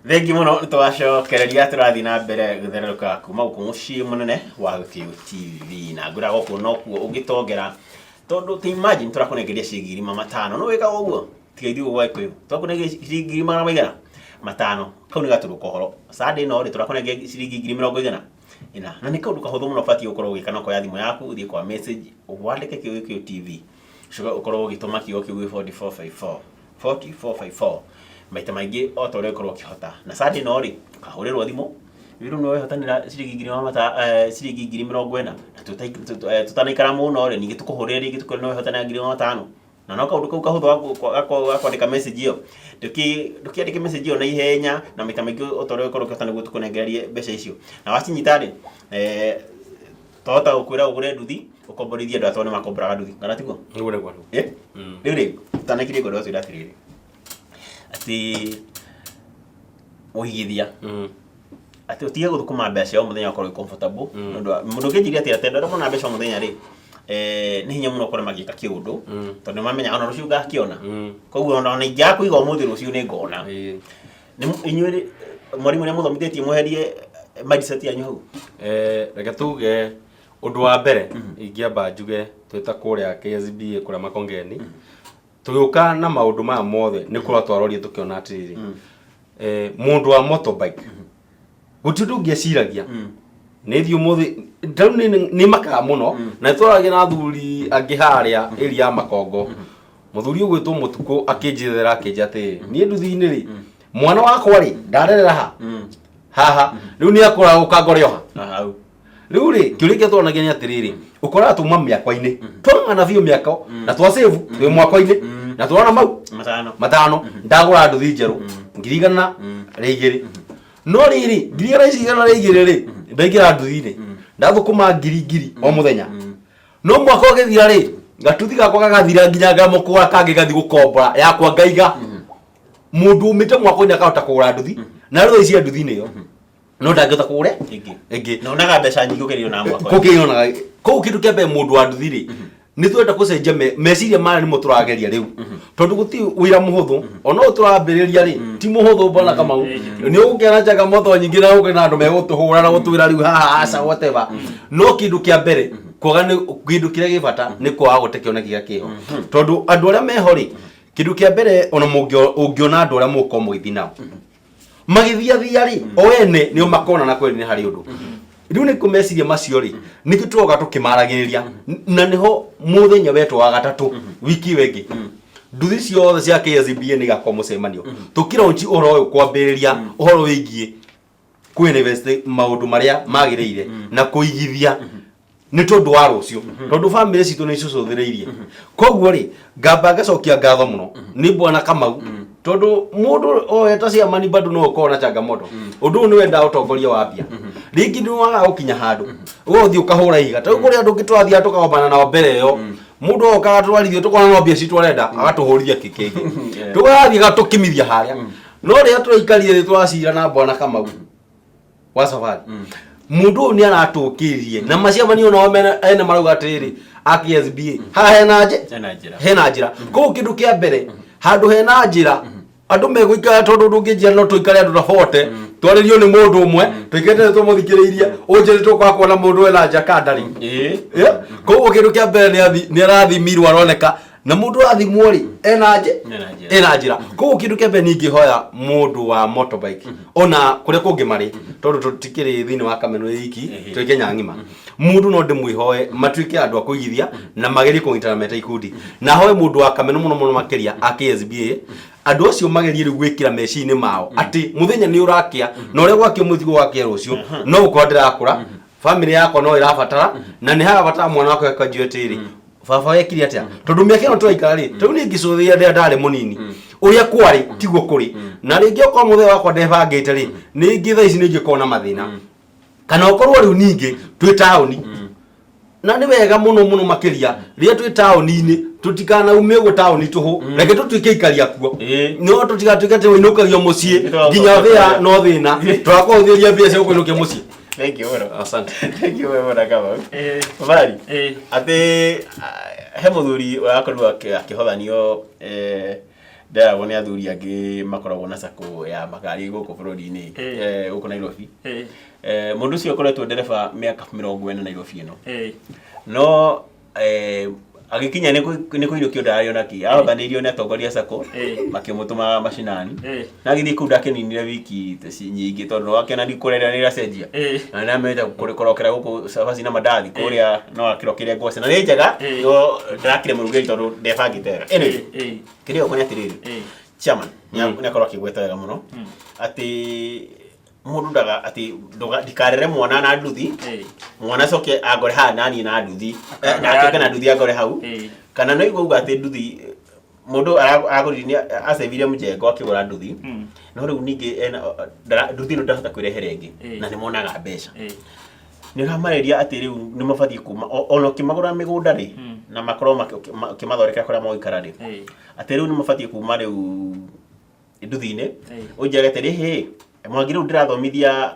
Thengi mũno nĩ twacokereria tũrathiĩ na mbere gũthererũka kuma gũkũ mũciĩ mũnene wa Gĩkũyũ TV na ngwĩra gũkũ nokuo ũngĩtongera tondũ ta imagine tũrakũnengeria ciringi 500 no wĩkaga ũguo tiga ithuĩ gũkũ Gĩkũyũ twakũnengeria ciringi 500,000 kau nĩ gatũrũ kohoro Sunday ĩno rĩ tũrakũnengeria ciringi 400,000 na nĩ kaũndũ kahũthũ mũno ũbatiĩ gũkorwo ũgĩka no kuoya thimũ yaku ũthiĩ kwa message wandĩke kiugo Gĩkũyũ TV ũcoke ũkorwo ũgĩtũma kiugo kĩu gwĩ 4454 4454 maita maingĩ o ta ũrĩa ũkorwo ũkĩhota na Sunday ĩno rĩ ũkahũrĩrwo thimũ wĩrwo nĩ wehotanĩra ciringi ngiri magana mata eh, ciringi 40,000 na tũtanaikara mũno rĩ ningĩ tũkũhũrĩre rĩngĩ tũkwĩre nĩ wehotanĩra 500,000 na no kaũndũ kau kahũthũ ga kwandĩka message ĩyo ndũkĩandĩke message ĩyo na ihenya na maita maingĩ o ta ũrĩa ũkorwo ũkĩhota nĩguo tũkũnengererie mbeca icio na wacinyita rĩ twahota gũkwĩra ũgũre nduthi ũkomborithie andũ atoo nĩ makomboraga nduthi kana tiguo? Nĩguo nĩguo. Eh? Rĩu rĩ tanakirie ngoro twĩra atĩrĩrĩ atĩ ũigithia atĩ ũtige gũthũkũma mbeca cia o mũthenya ũkorwo wĩ comfortable nĩ ũndũ wa mũndũ ũngĩnjĩria atĩ atĩ andũ arĩa mona mbeca o mũthenya rĩ nĩ hinya mũno ũkore magĩka kĩũndũ tondũ nĩ mamenya ona rũciũ ngakĩona koguo ona ingĩaga kũiga ũmũthĩ rũciũ nĩ ngona. Inyuĩ rĩ, mwarimũ nĩ amũthomithĩtie mweherie mindset yanyu hau? Reke tuge ũndũ wa mbere ingĩamba njuge twĩ ta kũrĩa KSBA kũrĩa Makongeni tũgĩũka na maũndũ maya mothe nĩ kũrora twarorire tũkĩona atĩrĩrĩ mũndũ wa motorbike gũtirĩ ũndũ ũngĩ eciragia nĩ thiĩ ũmũthĩ tarĩu nĩ makaga mũno na nĩ twaragia na athuri angĩ harĩa area ya Makongo Mũthuri ũgwĩtwo Mũtukũ akĩnjethera akĩnjĩra atĩrĩrĩ, niĩ nduthi-inĩ rĩ, mwana wakwa rĩ, ndarerera ha? Haha. Rĩu nĩ akũra gũka ngore o ha? Hau. Rĩu rĩ, kĩũria kĩrĩa tũranagia nĩ atĩrĩrĩ, ũkoraga tuma mĩako-inĩ, twang'ang'ana biũ mĩako, na twa save twĩ mwako-inĩ, na tũrona mau Matano. matano, ndagũra nduthi njerũ, 200,000. No rĩrĩ, ngiri igana ici 102 rĩ, ndaingĩra nduthi-inĩ, ndathũkũma ngiri ngiri o mũthenya. No mwaka ũgĩthira rĩ, gatuthi gakwa gagathira nginya ngamũkũra kangĩ gathi gũkombora yakwa ngaiga. Mũndũ umĩte mwaka-inĩ akahota kũgũra nduthi na rĩu thaa ici e nduthi-inĩ ĩyo no ndangĩhota kũgũra Ĩngĩ. ĩngĩ. Na onaga mbeca nyingĩ ũkĩrĩo na mwaka. Kũkĩonaga koguo kĩndũ kĩa mbere mũndũ wa nduthi rĩ nĩ tũrenda gũcenjia meciria marĩa nĩmo tũrageria rĩu tondũ gũtirĩ wĩra mũhũthũ ona ũyũ tũrambĩrĩria rĩ ti mũhũthũ bwana Kamau nĩ ũgũkĩona changamoto nyingĩ na ũgũkĩona andũ megũtũhũra na gũtwĩra rĩu haha aca whatever no kĩndũ kĩa mbere kwaga nĩ kĩndũ kĩrĩa gĩ bata nĩ kwaga gũte kĩoneki gĩa kĩho tondũ andũ arĩa meho rĩ kĩndũ kĩa mbere ona ũngĩona andũ arĩa mũgũkorwo mũgĩthiĩ nao magĩthiathia rĩ o ene nĩo makona na kweli nĩ harĩ ũndũ rĩu nĩ meciria macio rĩ nĩkĩo tũroka tũkĩmaragĩrĩria na nĩho mũthenya wetwo wa gatatũ wiki ĩyo ĩngĩ nduthi ciothe cia KSBA nĩ igakorwo mũcemanio tũkĩronji ũhoro ũyũ kwambĩrĩria ũhoro wĩgiĩ kũ-invest maũndũ marĩa magĩrĩire na kũigithia nĩ tondũ wa rũciũ tondũ bamĩrĩ citũ nĩ icũcũthĩrĩirie koguo rĩ ngamba ngacokia ngatho mũno nĩ bwana Kamau tondũ mũndũ oe ta ciamani bado no ũkorwo na changamoto ũndũ ũyũ nĩ wendaga ũtongoria wa mbia rĩngĩ nĩ wagaga gũkinya handũ ũgathiĩ ũkahũra ihiga ta rĩu kũrĩ andũ angĩ twathiaga tũkagombana nao mbere ĩyo mũndũ oka agatwarithia tũkona no mbia citũ arenda agatũhũrithia kĩkĩngĩ tũgathiĩ gatũkimithia harĩa no rĩrĩa tũraikarire nĩ tũracira na bwana Kamau wa safari mũndũ ũyũ nĩ aratũkĩrie na maciamanio nao ene marauga atĩrĩrĩ a KSBA haha hena Hena njĩra. hena njĩra koguo kĩndũ kĩa mbere handũ hena njĩra andũ megũikara tondũ ndũngĩnjĩra no tũikare andũ ta bote twarĩrio nĩ mũndũ ũmwe tũikarĩte tũmũthikĩrĩirie ũnjĩre tũkwaga kuona mũndũ wena nja ka ndarĩ Yeah. Koguo kĩndũ kĩa mbere nĩ arathimirwo aroneka na mũndũ arathimwo rĩ ena Ena njĩra. ena njĩra koguo kĩndũ kĩa mbere ningĩhoya mũndũ wa motorbike ona kũrĩa kũngĩ marĩ tondũ tũtikĩrĩ thĩinĩ wa Kameno iki twĩ Kenya ng'ima mũndũ no ndĩmwĩhoe matuĩke andũ a kũigithia na magerie kũnyitana meta ikundi na hoe mũndũ wa Kameno mũno mũno makĩria a KSBA andũ acio magerie rĩu gwĩkĩra meciria-inĩ mao atĩ mũthenya nĩ ũrakĩa na ũrĩa gwakĩa ũmũthĩ tiguo gwakĩa rũciũ no gũkorwo ndĩrakũra famĩlĩ yakwa no ĩrabatara na nĩ harabatara mwana wakwa akanjia atĩrĩ baba wekire atĩa tondũ mĩaka ĩno tũraikara rĩ rĩu niĩ ngĩcũthĩrĩria rĩrĩa ndarĩ mũnini ũrĩa kwarĩ tiguo kũrĩ na rĩngĩ okorwo mũthenya wakwa ndebangĩte rĩ ningĩ thaa ici nĩ ingĩkorwo na mathĩna kana ũkorwo rĩu ningĩ twĩ taũni na nĩ wega mũno mũno makĩria rĩrĩa twĩ taũni-inĩ tũtikanaume ũguo taũni tũhũ reke tũtuĩke aikari akuo no tũtigatuĩke atĩ ũinũkagio mũciĩ nginya thĩa no thĩna tũgakũhũthĩria mbia cia gũkũinũkia mũciĩ Thank you mũno. Asante. Thank you mũno Kamau. Bari atĩ he mũthuri ũrakorirwo akĩhothanio Nderagwo nĩ athuri angĩ makoragwo na sacco ya makari gũkũ bũrũri-inĩ, gũkũ Nairobi. Mũndũ ũcio ũkoretwo ndereba mĩaka 40 Nairobi ĩno. No agĩkinya nĩ kũinũkio ndararĩ ona kĩ. Ahothanĩirio nĩ atongoria a sacco makĩmũtũma macinani. Na agĩthiĩ kũu ndakĩninire wiki nyingĩ tondũ wakĩona nĩ kũrĩa nĩ iracenjia. Na nĩ amenyete kũrokera gũkũ cabaci na mandathi kũrĩa no akĩrokere ngwacĩ na nĩ njega no ndarakire mũrugĩri tondũ ndebangĩte wega. Anyway, kĩrĩa gũkũ nĩ atĩrĩrĩ, chairman nĩ akorwo akĩgweta wega mũno atĩ mũndũ ndaga atĩ ndikarere mwana na nduthi, mwana acoke angore haha naniĩ na nduthi, Akagaya na akĩoke na nduthi angore hau. Kana no igua uga atĩ nduthi mũndũ aragũrire nĩ acevire mjengo akĩgũra nduthi, no rĩu ningĩ ena nduthi ĩno ndahota kwĩrehera ĩngĩ na nĩ monaga mbeca. Nĩ ũramarĩria atĩ rĩu nĩ mabatiĩ kuma ona ũkĩmagũra mĩgũnda rĩ, na makorwo ũkĩmathondekera kũrĩa magũikara rĩ, atĩ rĩu nĩ mabatiĩ kuma rĩu nduthi-inĩ. Ũnjĩre atĩrĩ, hĩ Mwangi, rĩu ndĩrathomithia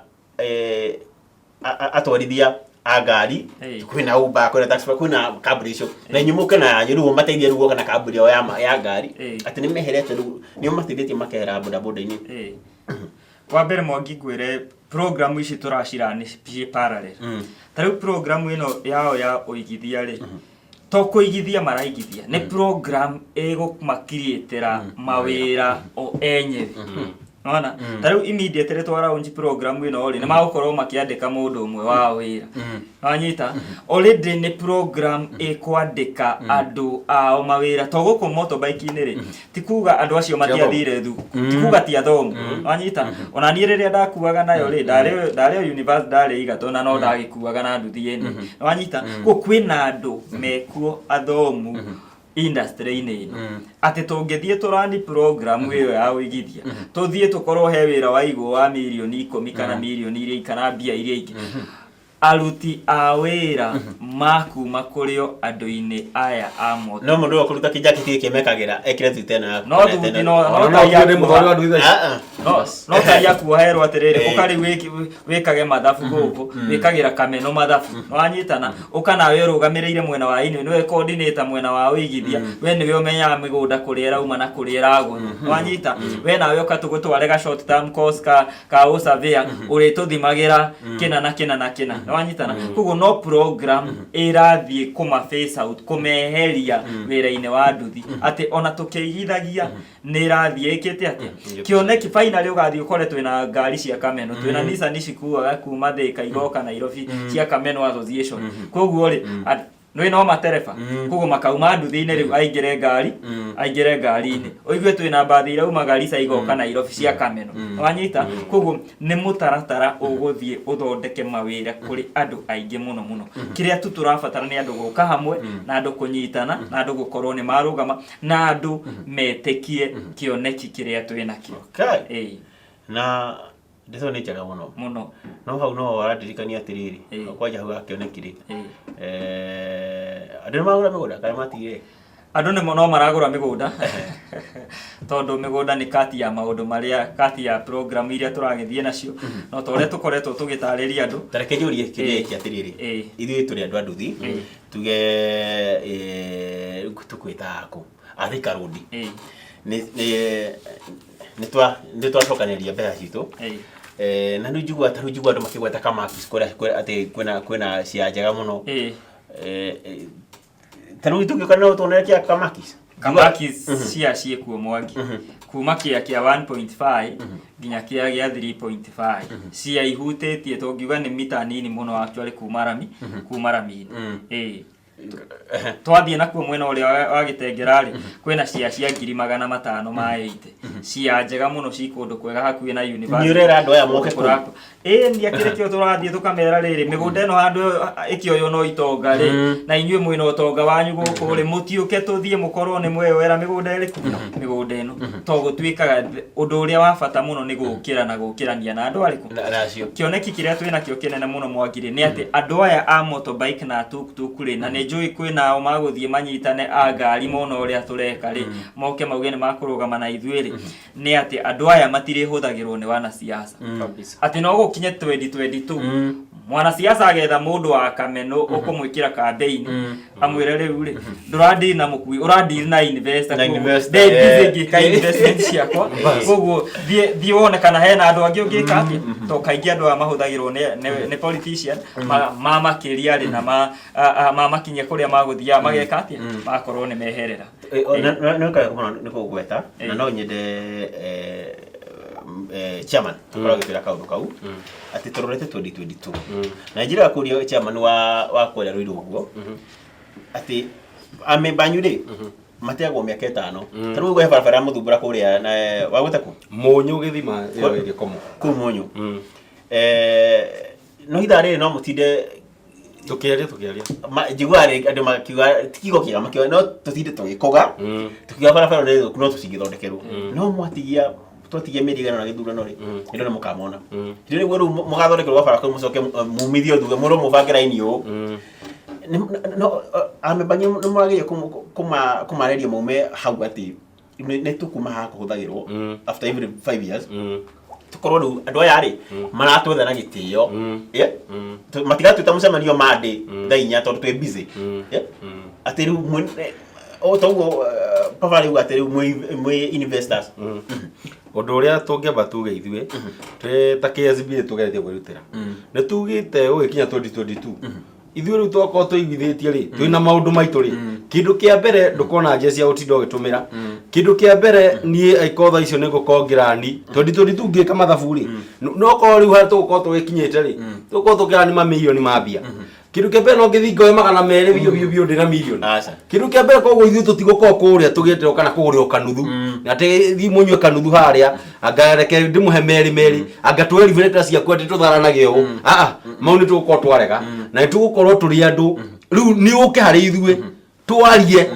atwarithia a ngari. Kwĩna Uber, kwĩna taxi, kwĩna kambuni icio, na inyuĩ mũke na yanyu rĩu ũmateithie rĩu gũka na kambuni yao ya ngari, atĩ nĩ meherete rĩu, nĩ ũmateithĩtie makehera bodaboda-inĩ. Wa mbere Mwangi, ngwĩre program ici tũracirani ciĩ parallel. Ta rĩu program ĩno yao ya ũigithia rĩ, to kũigithia maraigithia, nĩ program ĩgũmakiriĩtĩra mawĩra o enyewe. Nona ta rĩu immediately twa launch program ĩno rĩ, nĩ magũkorwo makĩandĩka mũndũ ũmwe wa wĩra. Wanyita, already nĩ program ĩkwandĩka andũ ao mawĩra, to gũkũ motorbike-inĩ rĩ, ti kuga andũ acio matiathire thukuru, ti kuga ti athomu. Wanyita, ona niĩ rĩrĩa ndakuaga nayo rĩ, ndarĩ o university, ndarĩ igatũ na no ndagĩkuaga na nduthi ĩno. Wanyita, koguo kwĩna andũ mekuo athomu industry-inĩ ĩno, atĩ tũngĩthiĩ tũrani program ĩyo ya ũigithia, tũthiĩ tũkorwo he wĩra waigwo wa mirioni 10 kana mirioni iria kana mbia iria ingĩ, aruti a wĩra makuma kũrĩ o andũ-inĩ aya a moto. No mũndũ ũyũ kũruta kĩjaketi gĩkĩ mekagĩra ekĩre thuti ĩno ya No thuti no Ona no no tai nĩ mũthoni wa nduthi thaa ici. Ah, ah. No tai akuoherwo atĩrĩrĩ, ũka rĩu wĩkage mathabu gũkũ, wĩkagĩra kameno mathabu, wanyitana, ũka nawe ũrũgamĩrĩire mwena wa inĩ, nĩwe coordinator mwena wa ũigithia, we nĩwe ũmenyaga mĩgũnda kũrĩa ĩrauma na kũrĩa ĩragũrwo, wanyita, we nawe ũka tũgũtware ga short term course ka ũsurveyor, ũrĩtũthimagĩra kĩna na kĩna na kĩna, wanyitana. Koguo no program ĩrathiĩ kũma phase out, kũmeheria wĩra-inĩ wa nduthi, atĩ ona tũkĩigithagia nĩ ĩrathiĩ ĩkĩte atĩa kĩoneki. Finally ũgathiĩ ũkore twĩna ngari cia Kameno, twĩna Nissan cikuaga kuma Thika igoka Nairobi cia Kameno Association. Koguo rĩ, nĩ no matereba, koguo makauma nduthi-inĩ rĩu aingĩre ngari, aingĩre ngari-inĩ, ũigue twĩna mbathi irauma Garissa igoka Nairobi cia Kameno. Wanyita, koguo nĩ mũtaratara ũgũthiĩ ũthondeke mawĩra kũrĩ andũ aingĩ mũno mũno. Kĩrĩa tu tũrabatara nĩ andũ gũka hamwe na andũ kũnyitana na andũ gũkorwo nĩ marũgama na andũ metĩkie kĩoneki kĩrĩa twĩ nakĩo. Na ndeto nĩ njega mũno. Mũno. No hau no arandirikania atĩrĩrĩ, kwanja hau gakĩoneki rĩ, andũ nĩ magũra mĩgũnda kana matigire? Andũ nĩ no maragũra mĩgũnda, tondũ mĩgũnda nĩ kati ya maũndũ marĩa, kati ya program iria tũragĩthiĩ nacio, no ta ũrĩa tũkoretwo tũgĩtarĩria andũ. Ta reke njũrie kĩũria gĩkĩ atĩrĩrĩ, ithuĩ tũrĩ andũ a nduthi, tuge tũkwĩta kũ a Thika Road, nĩ twacokanĩrĩria mbeca citũ, na rĩu njiguaga, ta rĩu njiguaga andũ makĩgweta Kamakis kũrĩa atĩ kwĩna cia njega mũno. Ta rĩu tũngĩũka no tuonere kĩa Kamakis? Kamakis cia ciĩkuo Mwangi, kuma kĩa kĩa 1.5 nginya kĩa gĩa 3.5, cia ihutĩtie tũngiuga nĩ mita nini mũno actually kuma rami-inĩ. Twathiĩ nakuo mwena ũrĩa wa gĩtengera rĩ, kwĩna cia 580,000 cia njega mũno, ci kũndũ kwega hakuhĩ na university. Nĩ ũrera andũ aya moke Kũndũ kũu? Ĩĩ, nĩ akĩrĩ kĩo tũrathiĩ tũkamera rĩrĩ, mĩgũnda ĩno handũ ĩkĩoywo no itonga rĩ, na inyuĩ mwĩna ũtonga wanyu gũkũ rĩ, mũtiũke tũthiĩ mũkorwo nĩ mweyoera mĩgũnda ĩrĩkũ, mĩgũnda ĩno. To gũtuĩkaga ũndũ ũrĩa wa bata mũno nĩ gũkĩra na gũkĩrania na andũ arĩkũ? Na acio. Kĩoneki kĩrĩa twĩ nakĩo kĩnene mũno Mwangi rĩ, nĩ atĩ andũ aya a motorbike na tuktuk rĩ, na nĩ njũĩ kwĩ nao magũthiĩ manyitane a ngari mona ũrĩa tũreka rĩ, moke mauge nĩ makũrũgama na ithuĩ rĩ, nĩ atĩ andũ aya matirĩhũthagĩrwo nĩ wanasiasa. Kabisa. Atĩ no gũkĩra. Gũkinye 2022, mwanasiasa agetha mũndũ wa kameno ũkũmwĩkĩra campaign, amwĩre rĩu rĩ, ndũradili na mũkui, ũradili na investor. Na Koguo investor, ndĩ busy ngĩka investment ciakwa, koguo thiĩ wone kana hena andũ angĩ ũngĩka atĩa, to kaingĩ andũ aya mahũthagĩrwo nĩ politician mamakĩria rĩ na mamakinyia kũrĩa magũthiaga, mageka atĩa, magakorwo nĩ meherera. Nĩ wega mũno nĩ kũgweta, na no nyende chairman akorwo agĩtwĩra kaũndũ kau atĩ tũrorete 2022, na njĩra kũria chairman wa kũrĩa Ruiru ũguo atĩ amemba anyu rĩ mateagwo mĩaka 5. Ta rĩu he barabara ya mũthumbũra kũrĩa na wagwĩta kũ? Mũnyũ gĩthima ĩyo ĩgĩkomo. Kũu Mũnyũ. No ithaa rĩrĩ no mũtinde Tũkĩaria. Njiguaga rĩ andũ makiuga ti kiugo kĩega, makiuga no tũtinde tũgĩkũga, tukiuga barabara nĩ thũku, no tũcingĩthondekerwo, no mwatigia twatigia mĩeri ĩigana ũna gĩthurano rĩ, hĩndĩ ĩyo nĩ mũkamona, hĩndĩ ĩyo nĩguo rĩu mũgathondekerwo gabara kau, mũcoke mumithio thuge mũrwo mũbange raini ũũ. No amemba nĩ mũrageria kũmareria maume hau atĩ nĩ tũkuma haha kũhũthagĩrwo after every 5 years, tũkorwo rĩu andũ aya rĩ maratwetha na gĩtĩo. Yeah? Matigatwĩta mũcemanio Monday thaa 4 tondũ twĩ busy. Yeah? Atĩ rĩu o toguo papa rĩu atĩ rĩu mwĩ investors. Ũndũ ũrĩa tũngĩamba tuge ithuĩ twĩ ta KSB tũgeretie kwĩrutĩra, nĩ tugĩte gũgĩkinya 2022, ithuĩ rĩu twakorwo tũiguithĩtie rĩ, twĩna maũndũ maitũ rĩ, kĩndũ kĩa mbere ndũkona njĩra cia gũtinda ũgĩtũmĩra. Kĩndũ kĩa mbere niĩ angĩkorwo thaa icio nĩ ngũkorwo ngĩrani 2022 ngĩka mathabu rĩ, no korwo rĩu harĩa tũgũkorwo tũgĩkinyĩte rĩ, tũgũkorwo tũkĩrani mamirioni ma mbia. Kĩndũ kĩa mbere no ngĩthiĩ ngoe 200 biũ biũ biũ ndĩna mirioni. Aca. Kĩndũ kĩa mbere, koguo ithuĩ tũtigũkorwo kũrĩa tũgĩeterwo kana kũgũrĩrwo kanuthu atĩ thiĩ mũnyue kanuthu harĩa, anga reke ndĩmũhe merĩ merĩ, anga tuoe elevator ciaku atĩ tũtharanage ũũ. Aa, mau nĩ tũgũkorwo twarega na nĩ tũgũkorwo tũrĩ andũ rĩu nĩ ũke harĩ ithuĩ twarie,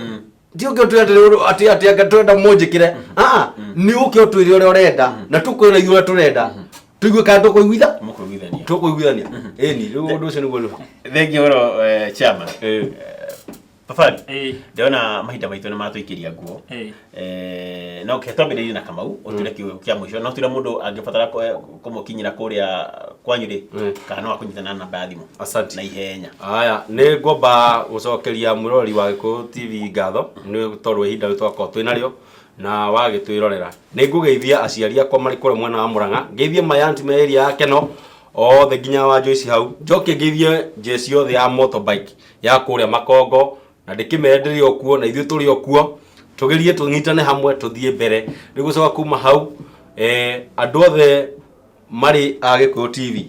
ti ũke ũtwĩre atĩ anga twenda mũnjĩkĩre. Aa, nĩ ũke ũtwĩre ũrĩa ũrenda na tũkwĩra ithuĩ ũrĩa tũrenda, tũigue kana tũkũiguitha. Mũkũiguithania. Tũkũiguithania, ĩni rĩu ũndũ ũcio nĩguo rĩu. Thengiũ mũno, chairman. Papa, ndĩrona mahinda maitũ nĩ matũikĩria nguo. No ke twambĩrĩrie na Kamau ũtwĩre kiugo kĩa mũico, no twĩre mũndũ angĩbatara kũmũkinyĩra kũrĩa kwanyu rĩ, kana no akũnyite na namba ya thimũ. Asante. Na ihenya. Aya, nĩ ngwamba gũcokeria mwĩroreri wa Gĩkũyũ TV ngatho nĩ tondũ ihinda rĩu twakorwo twĩ narĩo na wagĩtwĩrorera. Nĩ ngũgeithia aciari akwa marĩ kũrĩa mwena wa Mũrang'a, ngeithie my aunt me area ya Keno othe nginya wa Joyce hau, njoke ngeithie jeshi yothe ya motorbike ya kũrĩa Makongo na ndĩkĩmere ndĩrĩ o kuo na ithuĩ tũrĩ o kuo, tũgerie tũnyitane hamwe tũthiĩ mbere. Rĩu gũcoka kuma hau, andũ othe marĩ a Gĩkũyũ TV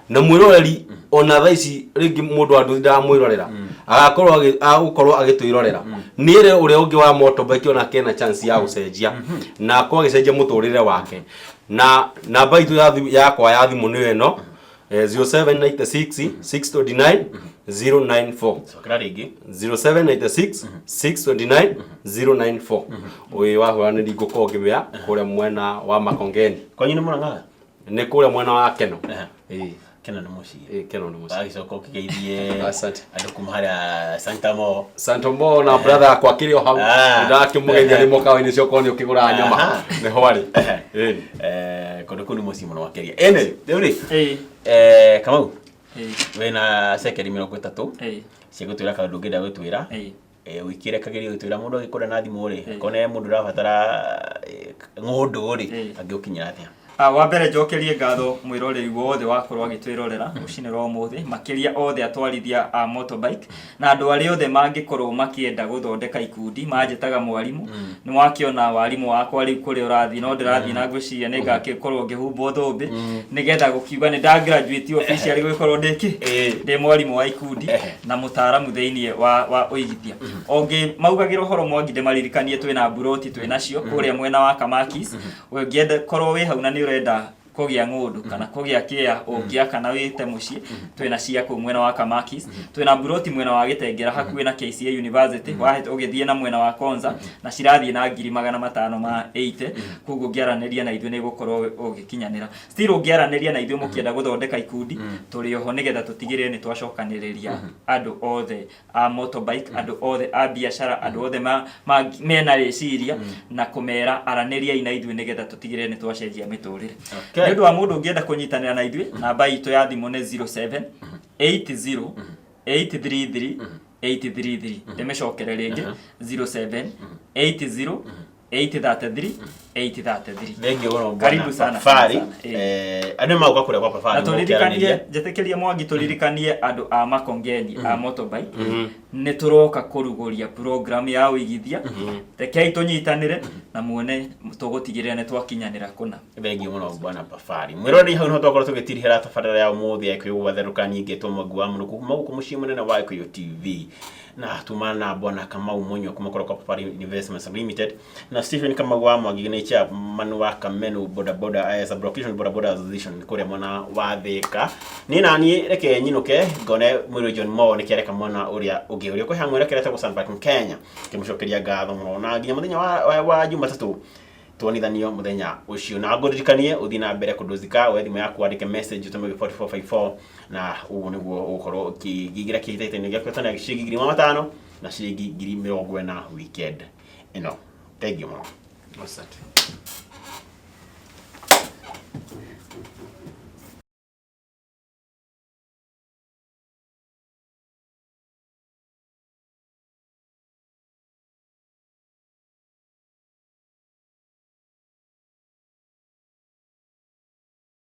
na mwĩroreri, ona thaa ici rĩngĩ mũndũ wa nduthi ndaramwĩrorera, agakorwo agũkorwo agĩtwĩrorera, nĩ ere ũrĩa ũngĩ wa motorbike onake ena chance ya gũcenjia na akorwo agĩcenjia mũtũrĩre wake. Na namba itũ ya yakwa ya thimũ nĩyo ĩno, 0796 629 094. Cokera rĩngĩ. 0796 629 094. Ũyũ wahũra nĩ ngũkorwo ngĩmĩa kũrĩa mwena wa Makongeni. Kwanyu nĩ Mũrang'a? Nĩ kũrĩa mwena wa Keno. Ĩĩ. Keno nĩ mũciĩ. Ĩĩ, Keno nĩ mũciĩ. Wagĩcoka ũkĩgeithie Asante. andũ kuma harĩa Santamo. Santomo na brother yakwa akĩrĩ o hau. Ndakĩmũgeithia nĩ mũkawa-inĩ ũcio okorwo nĩ ũkĩgũraga nyama. Nĩho arĩ. Ĩĩ. Kũndũ kũu nĩ mũciĩ mũno makĩria. Anyway, rĩu rĩ, Kamau, wĩna cekeri 30 cia gũtwĩra kaũndũ ũngĩenda gũtwĩra. Wĩkĩre kagerio gũtwĩra mũndũ agĩkũra na thimũ rĩ, akona mũndũ ũrabatara ng'ũndũ rĩ, angĩgũkinyĩra atĩa? Wa mbere njokerie ngatho mwĩroreri wothe wakorwo agĩtwĩrorera rũcinĩ rwa ũmũthĩ, makĩria othe atwarithia a motorbike na andũ arĩa othe mangĩkorwo makĩenda gũthondeka ikundi manjĩtaga mwarimũ. Nĩ wakĩona warimũ wakwa rĩu kũrĩa ũrathiĩ no ndĩrathiĩ na ngwĩciria nĩ ngakĩkorwo ngĩhumbwo thũmbĩ nĩgetha gũkiuga nĩ nda graduate officially gũgĩkorwo ndĩkĩ ndĩ mwarimũ wa ikundi na mũtaaramu thĩinĩ wa ũigithia. Ongĩ maugagĩra ũhoro Mwangi, ndĩmaririkanie twĩna mburoti twĩ nacio kũrĩa mwena wa Kamakis. Ũngĩenda korwo wĩ hau na nĩ ũrenda kũgĩa ng'ũndũ kana kũgĩa kĩa ũngĩa kana wĩte mũciĩ, twĩna cia kũu mwena wa Kamakis. Twĩna mburoti mwena wa Gĩtengera hakuhĩ na KCA University, ũgĩthiĩ na mwena wa Konza, na cirathiĩ na ngiri magana matano ma 80. Koguo ũngĩaranĩria na ithuĩ nĩ gũkorwo ũgĩkinyanĩra. Still ũngĩaranĩria na ithuĩ mũkĩenda gũthondeka ikundi, tũrĩ oho nĩgetha tũtigĩrĩre nĩ twacokanĩrĩria andũ othe a motorbike, andũ othe a biacara, andũ othe mena rĩciria na kũmera aranĩriai na ithuĩ nĩgetha tũtigĩrĩre nĩ twacenjia mĩtũrĩre. Nĩ ũndũ wa mũndũ ũngĩenda kũnyitanĩra na ithuĩ, namba itũ ya thimũ nĩ 07 80 833 833. Ndĩmĩcokere rĩngĩ, 07 80 833 833. Thengiũ mũno. Karibu sana, Fari. sana, eh. Andũ magũka kũrĩa kwa Pafari Na tũririkanie mũkĩaranĩria. Njĩtĩkĩrie Mwangi, tũririkanie andũ a Makongeni a motorbike nĩ tũroka kũrugũria program ya ũigithia. Rekei tũnyitanĩre na muone tũgũtigĩrĩra nĩ twakinyanĩra kũna. Thengiũ mũno, bwana Pafari. Mwĩroreri, hau niho twakorwo tũgĩtirihĩra tabarĩra ya ũmũthĩ ya Gĩkũyũ gwatherũka. Nyingĩtwo Mwangi wa Mũrũ kuma gũkũ mũciĩ mũnene wa Gĩkũyũ TV, na tumana na bwana Kamau Mũnyua kuma kũrĩa kwa Pafari Investments Limited, na Stephen Kamau wa Mwangi nĩ chairman wa Kamenu Boda Boda, Sub-Location Boda Boda Association kũrĩa mwena wa Thĩka. Niĩ naniĩ reke nyinũke ngone mwĩrĩ John Mo nĩkĩareka mwena ũrĩa ũngĩ ũrĩa ũkũheaga mwerekera etagwo Sunpark Kenya, ngĩmũcokeria ngatho mũno na nginya mũthenya wa Jumatatũ tuonithanio mũthenya ũcio. Na ngũririkanie ũthiĩ na mbere kũndũzika, woe thimũ yaku, wandĩke message, ũtũme 4454, na ũguo nĩguo ũgũkorwo ũkĩingĩra kĩhĩtahĩtano gĩa kũhetana ciringi 5,000 na ciringi 40,000 weekend ĩno. Thank you mũno. Asante.